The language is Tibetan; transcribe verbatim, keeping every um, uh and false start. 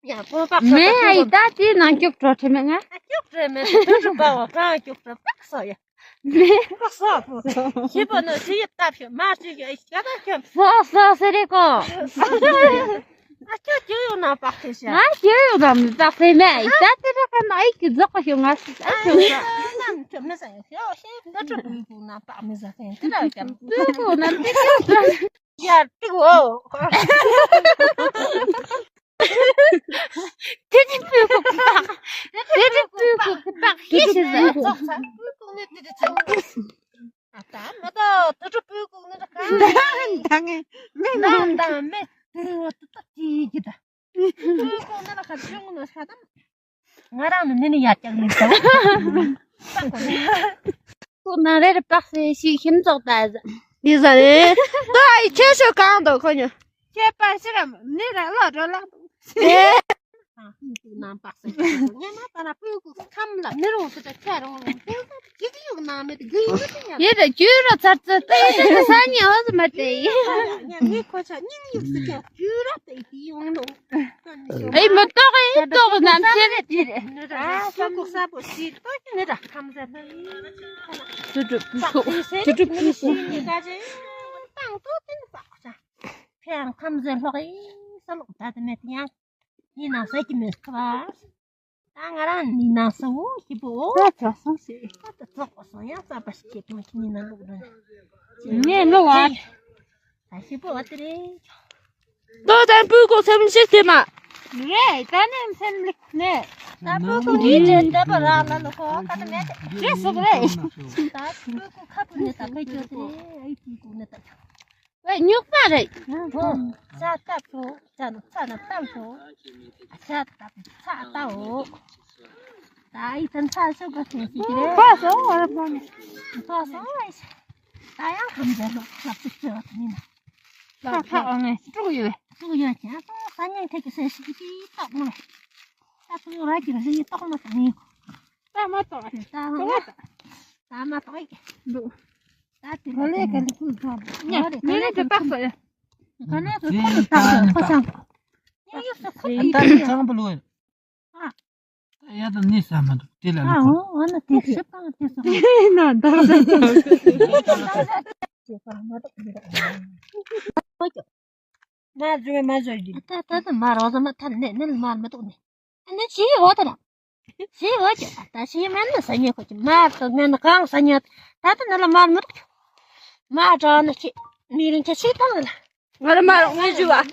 ཡ་པོ་པག་ས་མེ་ཨ་ཡི་ད་དེའི་ནང་སྐྱུག་བྲོ་ཁྲི་མེ་ང་། ཨ་སྐྱུག་བྲོ་མེ་དུ་དུ་པ་བ་གང་སྐྱུག་བྲོ་པག་ས་ཡ། མེ་པག་ས་པོ། ཞེས་པ་ནི་ཞི་ཡི་ཏ་ཕྱི་མ་ཞིག་ཡ་ཤ་ད་ཁྱོད། ས་ས་སེ་རེ་ཀོ། ས་ས་ཡ། ཨ་ཁྱོད་ཀྱི་ཡོད་ན་པག་ས་ཤ། ང་ཞི་ཡོད་ན་མི་པག་ས་མེ་ཨ་ཡི་ད་དེ་རེ་ཀ་ན་ཨི་ཀི་རྫོགས་ཀ་ཤོད་ང་ཞི་ཨ་ཁྱོད་ས། ཨ་ན་ཁྱོད་མི་ས་ཡ་ཤ་ཤེས་ད་ཁྱོད་བུ་གུ་ན་པག་མི་ཟ་ཁན་དེ་ལ་ཡ་ཁྱོད་བུ་གུ་ན་དེ་ཁྱོད་ས། ཡར་ཏིག་འོ། དེ་ནི་སྤུ་གུ་པག་དེ་ནི་སྤུ་གུ་པག་ཤེས་ཤེས་ཟེར། ཙོག་ས་སྤུ་གུ་ནི་དེ་དེ་ཚང་། ཨ་ད་མ་ད་དུ་ཏྲུ་སྤུ་གུ་ནི་ད་ག་ད་ངས་མེད་ན་ད་མེད་དུ་ཏུ་ཏུ་ཏི་གི་ད་སྤུ་གུ་ནི་ད་ག་ཅུང་ནི་ཤ་ད། ང་རང་ནི་ནི་ནི་ཡར་བཀྱག་ནི་ད། ཁོ་ན་རེ་རེ་པག་སེ་ཞིག་ཤིམ་ཙོག་ད་ཟ། ཡི་ཟ་རེ། ད་ཨི་ཁྱེད་ཤོད་གང་དུ་ཁོ་ཉོ། ཁྱེད་པ་ཤི་རམ་ནི་ར་ལ་འགྲོ་ལ་འདུག་ཨེ། ཨ་ཧུ་ཏུ་ནང་པག་སེ་ཉི་མ་ད་ན་སྤུ་གུ་ཁམ་ལ་ནི་རུང་སུ་ད་ཁྱེད་རུང་རུང་སྤུ་གུ་ཅི་གི་ཡོག་ན་མེད་དུ་གི་ཡོད་ཡ། ཡེ་ར་ཇུ་ར་ཚར་ཚར་ཏེ་ཡེ་ས་ཉི་ཧོ་ཟི་མ་ཏེ་ཡེ། ཉ་ནི་ཁོ་ཆ་ཉི་ནི་ཡོག་སུ་ཁྱེད་ཇུ་ར་ཏེ་ཏི་ཡོང་ནོ། ཨེ་མི་ཏོག་ཨེ་ཏོག་ནམ་ཚེ་རེ་ཏི་རེ། ཨ་ས་ཀུ་ས་པོ་ཤི་ཏོག་ནི་ར་ཁམ་ཟེར་ན། ཏུ་ཏུ་ཏུ་ཏུ་ཏུ་ཏུ། ཏང་ཏོ་ཏིན་པག་ས། ཕེ་ཡང་ཁམ་ཟེར་ལོག་ཨེ་ས་ལོག་ད་དེ་མེད་ཡང་། ཡིན་ན་ཟ་གི་མེད་ཁ་བ། ད་ང་རང་ནི་ན་ས་འོ་ཞིབ་པོ། ད་ཚོགས་སོང་ཞེས། ད་ད་ཚོགས་པ་སོང་ཡང་ས་པ་ཞིག་གི་དོན་གྱི་ནི་ན་ལུག་ར། ངས་ལོ་བ། ད་ཞིབ་པོ་བ་དེ་རེད། ཏོ་ཙན་སྤུ་གུ་སེམས་ཤེས་ཐེ་མ། རེད་ད་ནི་སེམས་ལེགས་ནས། ད་སྤུ་གུ་ཡིན་རེད་ད་པ་རང་ལ་ལོ་ཁོ་ཁ་ད་མེད་དེ། རེད་སུ་རེད། ད་སྤུ་གུ་ཁ་པུ་ནས་ད་ཕེ་ཅོ་དེ་ཨའི་སྤུ་གུ་ནས་ད་ཁྱོད། ཨེ་སྨྱུག་པ་རེད། ཧོ། ས་ཏ་ཕོ། ས་ན་ས་ན་ཏམ་ཕོ། ས་ཏ་ཕོ་ས་ཏའོ། ད་ཨི་ཏན་ས་སོ་ག་ཐེ་སི་ཀི་རེད། ཕོ་སོ་ཨ་ར་ཕོ་ནི། ཕོ་སོ་ཨེ་ཤ། ད་ཡང་ཁམ་རྒྱལ་ལོ་ལབ་ཅིག་ཅེ་བ་ཐ་ནི་ན། ལ་ཕ་ཨ་ངས་དཀྲུག་ཡོད། དཀྲུག་ཡོད་ཀྱང་ས་ས་ཉན་ཐེ་ཀི་སེ་ཤི་ཀི་ཏོག་མོ། ས་ཕོ་ར་ཀི་ར་ཤི་ཏོག་མོ་ཐ་ནི། ད་མ་ཏོག་ཨ་ནི་ད་ཧོ་ད་མ་ཏོག་ཨི་འདུག་ད་དེ་ལ་ལས་ཀ་ལས་ཀུན་ཐོག་ཉ་མི་ལས་ཀ་ལས་ཀ་ཐོག་ཡ། ག་ནས་ཀྱི་ཁོ་ལ་བཏང་ཁོ་ཚང་ཡ་ཡོད་སོ་ཁོ་ལ་ད་ནི་ཚང་པོ་ལོས། ཨ་ཡ་ད་ནི་ས་མ་འདུག་དེ་ལ་ཨ་ལོ་ཁོ། འོ་ཨ་ན་དེ་ཤི་པང་དེ་སོང་ན་ད་ཟ་ད་ཟ། མ་བཟོད་མ་བཟོད་ཀྱི། ད་ད་ད་མ་རོ་ཟ་མ་ཐ་ནས་ནི་མ་མ་གཏོགས་ནི། ཨ་ནི་ཞི་འོ་ད་ན། ཞི་འོ་ཀྱི་ད་ཞི་མ་ནི་ས་ཉེ་ཁོ་ཀྱི་མ་ད་ནི་ནི་གང་ས་ཉེ་ད་ད་ནི་ལ་མ་མི་གཏོགས་ཀྱི། མ་དྲ་ནི་ཅི་མི་རིང་ཁྱེད་ཞི་ཐང་ལ། ང་ལ་མ་རོ་ངའི་ཞུ་བ།